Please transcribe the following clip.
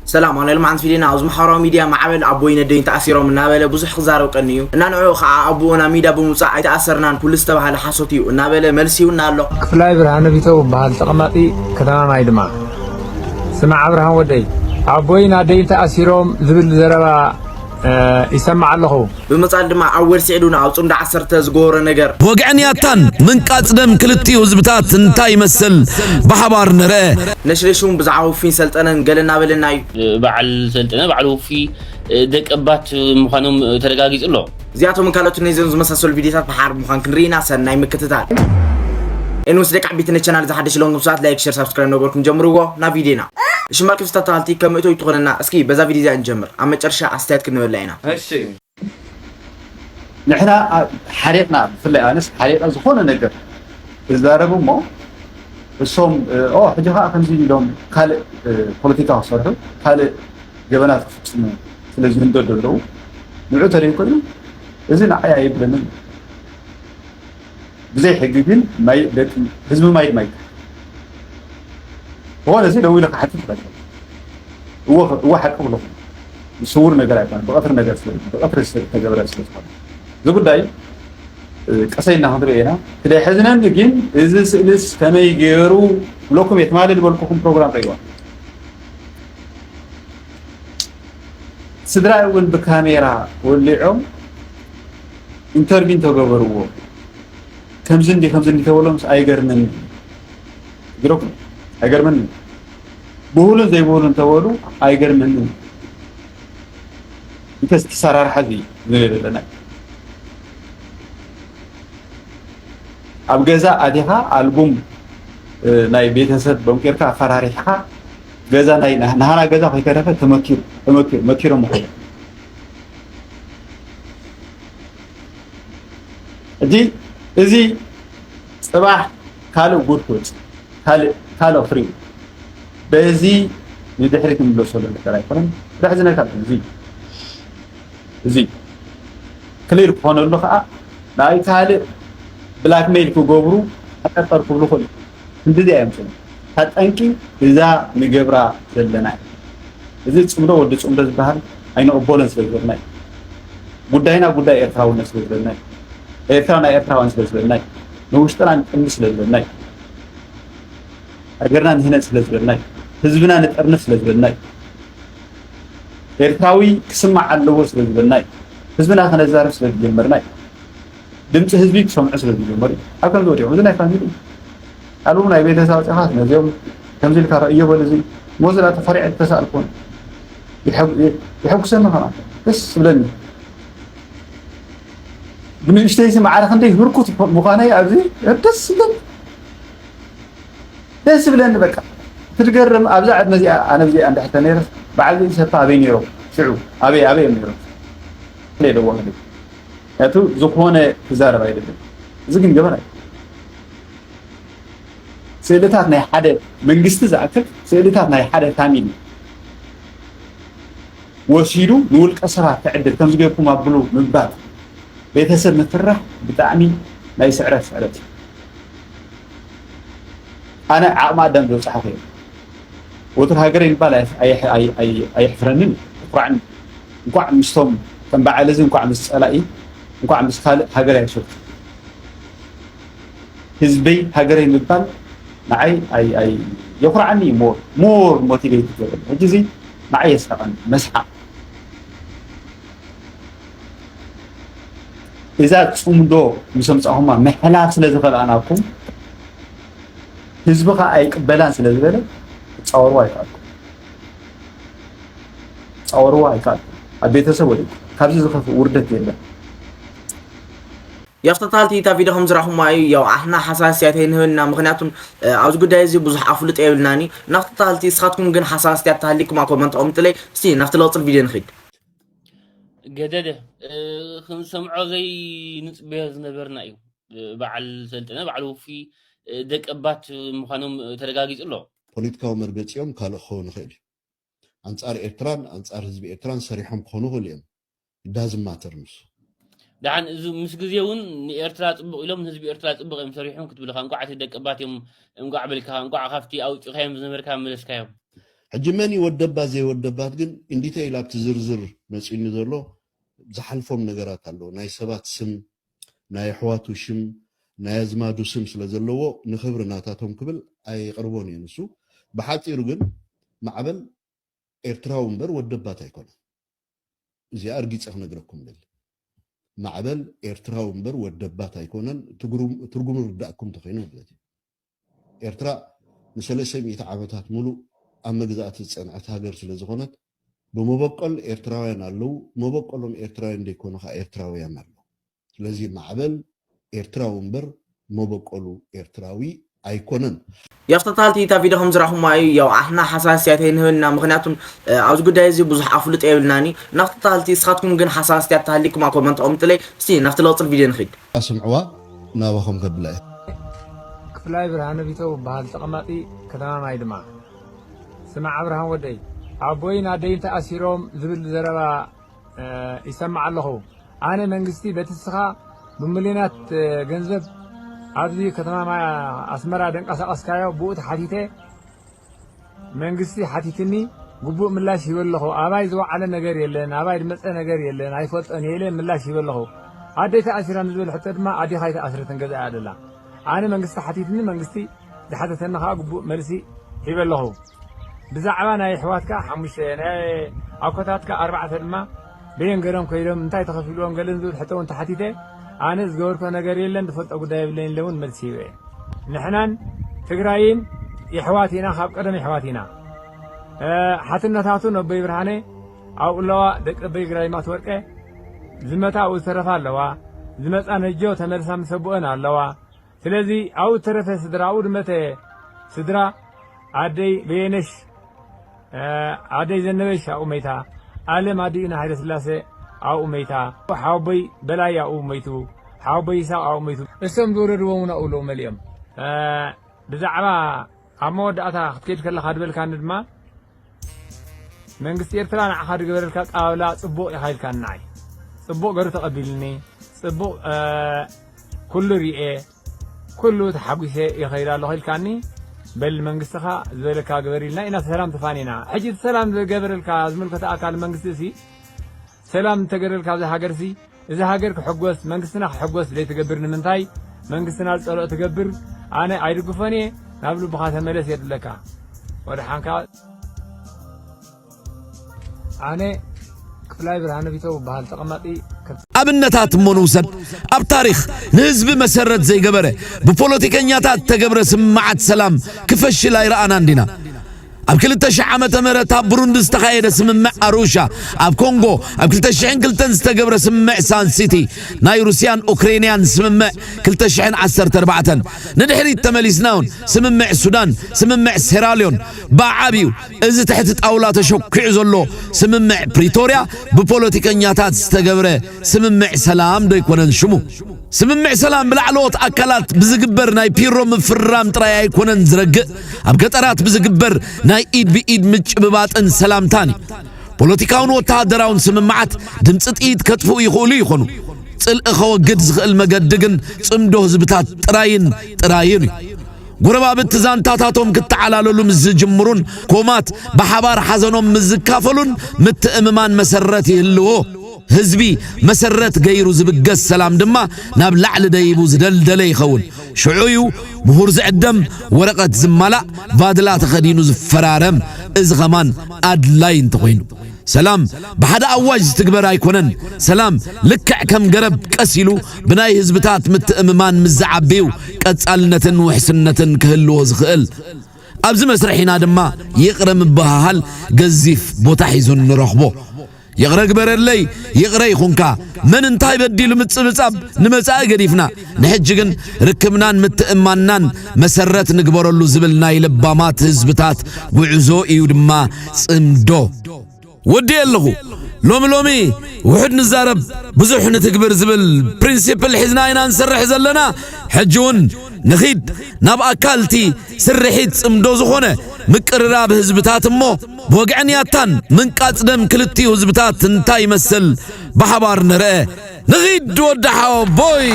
ሰላም፣ ኣነ ልምዓንት ፊዴና ኣብዚ ማሕበራዊ ሚድያ ማዕበል ኣቦይ ነደይን ተኣሲሮም እናበለ ብዙሕ ክዛረብ ቀኒ እዩ። እና ንዕኡ ከዓ ኣቦኡ ናብ ሚድያ ብምውፃእ ኣይተኣሰርናን፣ ኩሉ ዝተባሃለ ሓሶት እዩ እናበለ መልሲ ይውና ኣሎ። ክፍላይ ብርሃነ ቢተው እበሃል፣ ተቐማጢ ከተማ ማይ ድማ። ስማዕ ኣብርሃም ወደይ፣ ኣቦይን ኣደይን ተኣሲሮም ዝብል ዘረባ፣ እ፣ ይሰማዕ ኣለኹ። ብምጻል ድማ ኣወል ስዒድ እውን ኣብ ጽምዶ ዓሰርተ ዝገበሮ ነገር። ወግዕን ያታን ምንቃጽ ደም ክልቲኡ ህዝብታት እንታይ ይመስል ብሓባር ንርአ። ነሽነሽ እውን ብዛዕባ ውፊን ሰልጠነን ገለ እናበለና እዩ። በዓል ሰልጠነ፣ በዓል ውፊ፣ ደቂ ኣባት ምዃኖም ተረጋጊጹ ኣሎ። እዚኣቶምን ካልኦትን ነዞም ዝመሳሰሉ ቪድዮታት ብሓር ምዃን ክንርኢና ሰናይ ምክትታል። ኤንውስ ደቂ ዓቢት ነቻናል ዝሓደሽ ለንኩም ሰዓት ላይክ፣ ሸር፣ ሳብስክራይብ ነገርኩም ጀምርዎ። ናብ ቪድዮና። እሺ፣ ማርክ ፍስታ ተባልቲ ከም እቶ ይትኾነና። እስኪ በዛ ቪድዮ እዚኣ ንጀምር። ኣብ መጨረሻ ኣስተያየት ክንበላ ኢና። እሺ። ንሕና ኣብ ሓሪቕና፣ ብፍላይ ኣነስ ሓሪቐ ዝኾነ ነገር እዛረብ እሞ፣ እሶም፣ ኦ፣ ሕጂ ኸዓ ከምዚ ኢሎም ካልእ፣ እ፣ ፖለቲካ ክሰርሑ፣ ካልእ ገበናት ክፍጽሙ ስለ ዝህንደዱ ኣለዉ። ንዑ ተደይ ኮይኑ፣ እዚ ንዓይ ኣይብለንን። ብዘይ ሕጊ ግን ማይ፣ ደቂ ህዝቢ ማይ ድማ ይከ-፣ ዝኾነ እዚ ደው ኢለ ክሓትት ይኽእል። እወ፣ እወ፣ ሓቂ ብለኹም። ስውር ነገር ኣይኮነን። ብቐትሪ ነገር ስለ-፣ ብቐትሪ ዝተገበረ ስለ ዝኾነ። እዚ ጉዳይ፣ እ፣ ቀሰይ እናኽንሪኦ ኢና። እቲ ደሕዝነኒ ግን፣ እዚ ስእልስ ከመይ ገይሩ ብለኩም እየ ትማሊ ዝበልኩኹም ፕሮግራም ረእይዋ። ስድራ እውን ብካሜራ ወሊዖም ኢንተርቪው እንተገበርዎ፣ ከምዚ እንዲ፣ ከምዚ እንዲ ተበሎምስ ኣይገርመኒ። ግረኩም፣ ኣይገርመኒ። ብሁሉን ዘይብሁሉን ተበሉ፣ ኣይገርመኒ። እንተስ ተሰራርሓ እዚ ንርኢ ዘለና። ኣብ ገዛ ኣቲኻ ኣልቡም፣ እ፣ ናይ ቤተሰብ በንቂርካ ኣፈራሪሕኻ፣ ገዛ ናይ፣ ናህና ገዛ ከይተረፈ ተመኪሩ፣ ተመኪሩ፣ መኪሮም ምኾኑ። ሕጂ እዚ ጽባሕ ካልእ ጉድ ክወጽእ፣ ካልእ፣ ካልእ ክሪኡ። በዚ ንድሕሪት ንብሎ ዘሎ ነገር ኣይኮነን። ሕዚ ዝነካ እዚ፣ እዚ ክሊር ክኾነሉ ከዓ ናይ ካልእ ብላክሜይል ክገብሩ፣ ጠርጠር ክብሉ ክእሉ። ክንድዚ እዮም ጽኑ። እታ ጠንቂ እዛ ንገብራ ዘለና እዩ። እዚ ጽምዶ ወዲ ጽምዶ ዝበሃል ኣይንቕበሎን ስለ ዝበልና እዩ። ጉዳይና ጉዳይ ኤርትራውነት ስለ ዝበልና እዩ። ኤርትራ ናይ ኤርትራውያን ስለ ዝበልና እዩ። ንውሽጥና ንጥምር ስለ ዝበልና እዩ። ሃገርና ንህነጽ ስለ ዝበልና እዩ። ህዝብና ንጠርንፍ ስለ ዝበልና እዩ። ኤርትራዊ ክስማዕ ኣለዎ ስለ ዝበልና እዩ። ህዝብና ከነዛርብ ስለ ዝጀመርና እዩ። ድምፂ ህዝቢ ክሰምዑ ስለ ዝጀመሩ እዩ። ኣብ ከምዚ ወዲቖም፣ እዚ ናይ ፋሚሊ እዩ። ኣሉ ናይ ቤተሰብ ኣውፅኻ ነዚኦም ከምዚ ኢልካ ረእዮ በል፣ እዚ ሞዝላ ተፈሪዐ ተሳእልኩን። ይሐጉ-፣ የሐጉሰኒ ከማ፣ ደስ ይብለኒ። ብንእሽተይሲ ማዕረ ክንደይ ህርኩት ምዃነይ ኣብዚ ደስ ይብለኒ። ደስ ይብለኒ በቃ። ትትገርም ኣብዛ ዕድመ እዚኣ፣ ኣነ ብዚኣ እንድሕር ተነይረስ፣ በዓል እዚ ሰብካ ኣበይ ነይሮም? ሽዑ ኣበይ፣ ኣበይ እዮም ነይሮም? ለዎ ምክንያቱ ዝኾነ ክዛረብ ኣይደልን። እዚ ግን ገበን እዩ። ስእልታት ናይ ሓደ መንግስቲ ዝኣክል ስእልታት ናይ ሓደ ፋሚሊ ወሲዱ ንውልቀ ሰባት ክዕድል ከም ዝገርኩም ኣብሉ ምባል ቤተሰብ ምፍራሕ ብጣዕሚ ናይ ስዕረት ስዕረት እዩ። ኣነ ዓቕሚ ኣዳም ዝበፅሓኹ እየ። ወትር ሃገረይ ምባል ኣይ-፣ ኣይ-፣ ኣይ-፣ ኣይ-፣ ኣየሕፍረንን እዩ። የኩርዓኒ። እንኳዕ ምስቶም ከም በዓል እዚ፣ እንኳዕ ምስ ፀላኢ፣ እንኳዕ ምስ ካልእ ሃገር ኣይሸጡ። ህዝበይ ሃገረይ ምባል ንዓይ ኣይ-፣ ኣይ-፣ የኩርዓኒ እዩ። ሞር፣ ሞር ሞቲቬት ይገብር። ሕጂ እዚ ንዓይ የስሕቐኒ። መስሓቕ። እዛ ጽምዶ ምስ ኣምጻኹማ ምሕላፍ ስለ ዝኸልኣናኩም፣ ህዝቢ ኸኣ ኣይቅበላን ስለ ዝበለ፣ ክትጻወርዋ ኣይከኣልኩም። ክትጻወርዋ ኣይከኣልኩም። ኣብ ቤተሰብ ወዲቁ። ካብዚ ዝኸፍእ ውርደት የለን። ያው ተታልቲ እታ ቪድዮ ከም ዝረኣኹማ እዩ። ያው ኣሕና ሓሳብ ኣስተያየት ኣይንህበና፣ ምኽንያቱም፣ እ፣ ኣብዚ ጉዳይ እዚ ብዙሕ ኣፍልጦ የብልናን እዩ። ናፍቲ ተታልቲ እስኻትኩም ግን ሓሳብ ኣስተያየት ተሃሊኩም ኣብ ኮመንት ኣቐምጥለይ። እስቲ ናፍቲ ለውጥል ቪድዮ ንኺድ። ገደደ፣ እ፣ ክንሰምዖ ዘይንጽበዮ ዝነበርና እዩ። እ፣ በዓል ሰልጠነ፣ በዓል ውፊ፣ እ፣ ደቂ ኣባት ምዃኖም፣ እ፣ ተረጋጊጹ ኣሎ። ፖለቲካዊ መርገጺኦም ካልእ ክኸውን ይኽእል እዩ። ኣንጻር ኤርትራን ኣንጻር ህዝቢ ኤርትራን ሰሪሖም ክኾኑ ይኽእሉ እዮም። ዳዝም ማተር ንሱ። ደሓን እዚ ምስ ግዜ እውን ንኤርትራ ጽቡቕ ኢሎም ንህዝቢ ኤርትራ ጽቡቕ እዮም ሰሪሖም ክትብል ኢኻ። እንቋዕ እቲ ደቂ ኣባት እዮም፣ እንቋዕ በልካ፣ እንቋዕ ካብቲ ኣውጺኻዮም ዝነበርካ መለስካዮም። ሕጂ መን እዩ ወደባት ዘይወደባት ግን እንዲተ ኢላ ኣብቲ ዝርዝር መፂኒ ዘሎ ዝሓልፎም ነገራት ኣለዉ። ናይ ሰባት ስም፣ ናይ ኣሕዋቱ ሽም፣ ናይ ኣዝማዱ ስም ስለ ዘለዎ ንክብሪ ናታቶም ክብል ኣይቕርቦን እዩ ንሱ። ብሓፂሩ ግን ማዕበል ኤርትራዊ እምበር ወደባት ኣይኮነን። እዚኣ ኣርጊፀ ክነግረኩም ደሊ። ማዕበል ኤርትራዊ እምበር ወደባት ኣይኮነን። ትርጉሙ ርዳእኩም ተኮይኑ ማለት እዩ። ኤርትራ ንሰለስተ ሚእቲ ዓመታት ሙሉእ ኣብ መግዛእቲ ዝጸንዐት ሃገር ስለ ዝኾነት፣ ብመበቆል ኤርትራውያን ኣለዉ፣ መበቆሎም ኤርትራውያን ዘይኮኑ ኸኣ ኤርትራውያን ኣለዉ። ስለዚ ማዕበል ኤርትራዊ እምበር መበቆሉ ኤርትራዊ ኣይኮነን። ያው ተታልቲ እታ ቪድዮ ከም ዝረኣኹማ እዩ። ያው ኣሕና ሓሳብ ኣስተያየት ኣይንህብና፣ ምኽንያቱም ኣብዚ ጉዳይ እዚ ብዙሕ ኣፍልጦ የብልናኒ። ናፍቲ ተታልቲ እስኻትኩም ግን ሓሳብ ኣስተያየት ተሃሊኩም ኣብ ኮመንት ኣቐምጥለይ። እስቲ ናፍቲ ለቕጽል ቪድዮ ንኺድ። ኣስምዕዋ ናባኹም ከብላ እየ። ክፍላይ ብርሃነ ቢተው በሃል ተቐማጢ ከተማ ማይ ድማ ስማዕ ኣብርሃም ወደይ ኣቦይን ኣደይን ተኣሲሮም ዝብል ዘረባ ይሰማዕ ኣለኹ። ኣነ መንግስቲ በቲ እስኻ ብሚልዮናት ገንዘብ ኣብዚ ከተማ ኣስመራ ደንቀሳቐስካዮ ብኡ ተሓቲተ መንግስቲ ሓቲትኒ ግቡእ ምላሽ ሂበ ኣለኹ። ኣባይ ዝወዓለ ነገር የለን፣ ኣባይ ዝመፀ ነገር የለን፣ ኣይፈልጦን እየ ኢለ ምላሽ ሂበ ኣለኹ። ኣደይ ተኣሲራ ንዝብል ሕቶ ድማ ኣዴኻ ኣይተኣስረትን ገዛ እያ ደላ። ኣነ መንግስቲ ሓቲትኒ መንግስቲ ዝሓተተኒ ከዓ ግቡእ መልሲ ሂበ ኣለኹ። ብዛዕባ ናይ ኣሕዋትካ ሓሙሽተ ናይ ኣኮታትካ ኣርባዕተ ድማ በየን ገይሮም ከይዶም እንታይ ተኸፊልዎም ገለን ዝብል ሕቶ እውን ተሓቲተ ኣነ ዝገበርኮ ነገር የለን ዝፈልጦ ጉዳይ የብለይን ኢለ እውን መልሲ ሂበ እየ። ንሕናን ትግራይን የሕዋት ኢና ካብ ቀደም የሕዋት ኢና። ሓትነታቱ ነቦይ ብርሃነ ኣብኡ ኣለዋ ደቂ ኣቦይ ግራይማት ወርቀ ዝመታ ኣብኡ ዝተረፋ ኣለዋ ዝመፃ ነጆ ተመልሳ ምስ ኣቦአን ኣለዋ ስለዚ ኣብኡ ዝተረፈ ስድራ ኣብኡ ዝመተ ስድራ ኣደይ በየነሽ ኣደይ ዘነበሽ ኣብኡ መይታ ኣለም ኣዲኡና ሃይለ ስላሴ ኣብኡ መይታ ሓወቦይ በላይ ኣብኡ መይቱ ሓወቦይ ይሳቅ ኣብኡ መይቱ እሶም ዝወለድዎም እውን ኣብኡ ኣለዉ መሊኦም ብዛዕባ ኣብ መወዳእታ ክትከይድ ከለኻ ዝበልካኒ ድማ መንግስቲ ኤርትራ ንዓኻ ዝገበረልካ ኣቀባብላ ጽቡቕ ኢኻ ኢልካኒ ንዓይ ጽቡቕ ገሩ ተቐቢልኒ ጽቡቕ ኩሉ ርኤ ኩሉ ተሓጒሰ ይኸይድ ኣለኹ ኢልካኒ በል መንግስትኻ ዝበለካ ግበር ኢልና ኢና ሰላም ተፋኒና ሕጂ እቲ ሰላም ዝገበረልካ ዝምልከተ ኣካል መንግስቲ እሲ ሰላም እንተገረልካ ኣብዚ ሃገር ሲ እዚ ሃገር ክሕጎስ መንግስትና ክሕጎስ ዘይትገብር ንምንታይ መንግስትና ዝፀልኦ ትገብር ኣነ ኣይድግፎን እየ ናብ ልብኻ ተመለስ የድለካ ወደሓንካ ኣነ ክፍላይ ብርሃነ ቢተው በሃል ተቐማጢ ኣብነታት እሞ ንውሰድ ኣብ ታሪኽ ንህዝቢ መሰረት ዘይገበረ ብፖለቲከኛታት ተገብረ ስምምዓት ሰላም ክፈሽል ኣይረኣናን ዲና ኣብ ክልተ ሽሕ ዓመተ ምህረት ኣብ ብሩንዲ ዝተኻየደ ስምምዕ ኣሩሻ ኣብ ኮንጎ ኣብ ክልተ ሽሕን ክልተን ዝተገብረ ስምምዕ ሳን ሲቲ ናይ ሩስያን ኡክሬንያን ስምምዕ ክልተ ሽሕን ዓሰርተ ኣርባዕተን ንድሕሪት ተመሊስና እውን ስምምዕ ሱዳን ስምምዕ ሴራልዮን ብዓብዩ እዚ ትሕቲ ጣውላ ተሸኪዑ ዘሎ ስምምዕ ፕሪቶርያ ብፖለቲከኛታት ዝተገብረ ስምምዕ ሰላም ዶ ኣይኮነን ሽሙ? ስምምዕ ሰላም ብላዕለዎት ኣካላት ብዝግበር ናይ ፒሮ ምፍርራም ጥራይ ኣይኮነን ዝረግእ፣ ኣብ ገጠራት ብዝግበር ናይ ኢድ ብኢድ ምጭብባጥን ሰላምታን እዩ። ፖለቲካውን ወተሃደራውን ስምምዓት ድምፂ ጥይት ከጥፍኡ ይኽእሉ ይኾኑ። ፅልኢ ከወግድ ዝኽእል መገዲ ግን ፅምዶ ህዝብታት ጥራይን ጥራይን እዩ። ጎረባብቲ ዛንታታቶም ክተዓላለሉ ምስ ዝጅምሩን ኮማት ብሓባር ሓዘኖም ምስ ዝካፈሉን ምትእምማን መሰረት ይህልዎ። ህዝቢ መሰረት ገይሩ ዝብገስ ሰላም ድማ ናብ ላዕሊ ደይቡ ዝደልደለ ይኸውን። ሽዑ እዩ ምሁር ዝዕደም፣ ወረቐት ዝማላእ፣ ቫድላ ተኸዲኑ ዝፈራረም። እዚ ኸማን ኣድላይ እንተኾይኑ። ሰላም ብሓደ ኣዋጅ ዝትግበር ኣይኮነን። ሰላም ልክዕ ከም ገረብ ቀስ ኢሉ ብናይ ህዝብታት ምትእምማን ምስ ዝዓብዩ ቀጻልነትን ውሕስነትን ክህልዎ ዝኽእል። ኣብዚ መስርሕ ኢና ድማ ይቕረ ምብህሃል ገዚፍ ቦታ ሒዙ ንረኽቦ። ይቕረ ግበረለይ፣ ይቕረ ይኹንካ፣ መን እንታይ በዲሉ ምጽብጻብ ንመጻኢ ገዲፍና፣ ንሕጂ ግን ርክብናን ምትእምማንናን መሰረት ንግበረሉ ዝብል ናይ ለባማት ህዝብታት ጉዕዞ እዩ ድማ ጽምዶ። ወዲኤ ኣለኹ። ሎሚ ሎሚ ውሑድ ንዛረብ ብዙሕ ንትግብር ዝብል ፕሪንሲፕል ሒዝና ኢና ንሰርሕ ዘለና። ሕጂ እውን ንኺድ ናብ ኣካል እቲ ስርሒት ጽምዶ ዝኾነ ምቅርራብ ህዝብታት እሞ ብወግዕን ያታን ምንቃጽ ደም ክልቲኡ ህዝብታት እንታይ ይመስል ብሓባር ንርአ። ንኺድ ወዲ ሓወቦይ።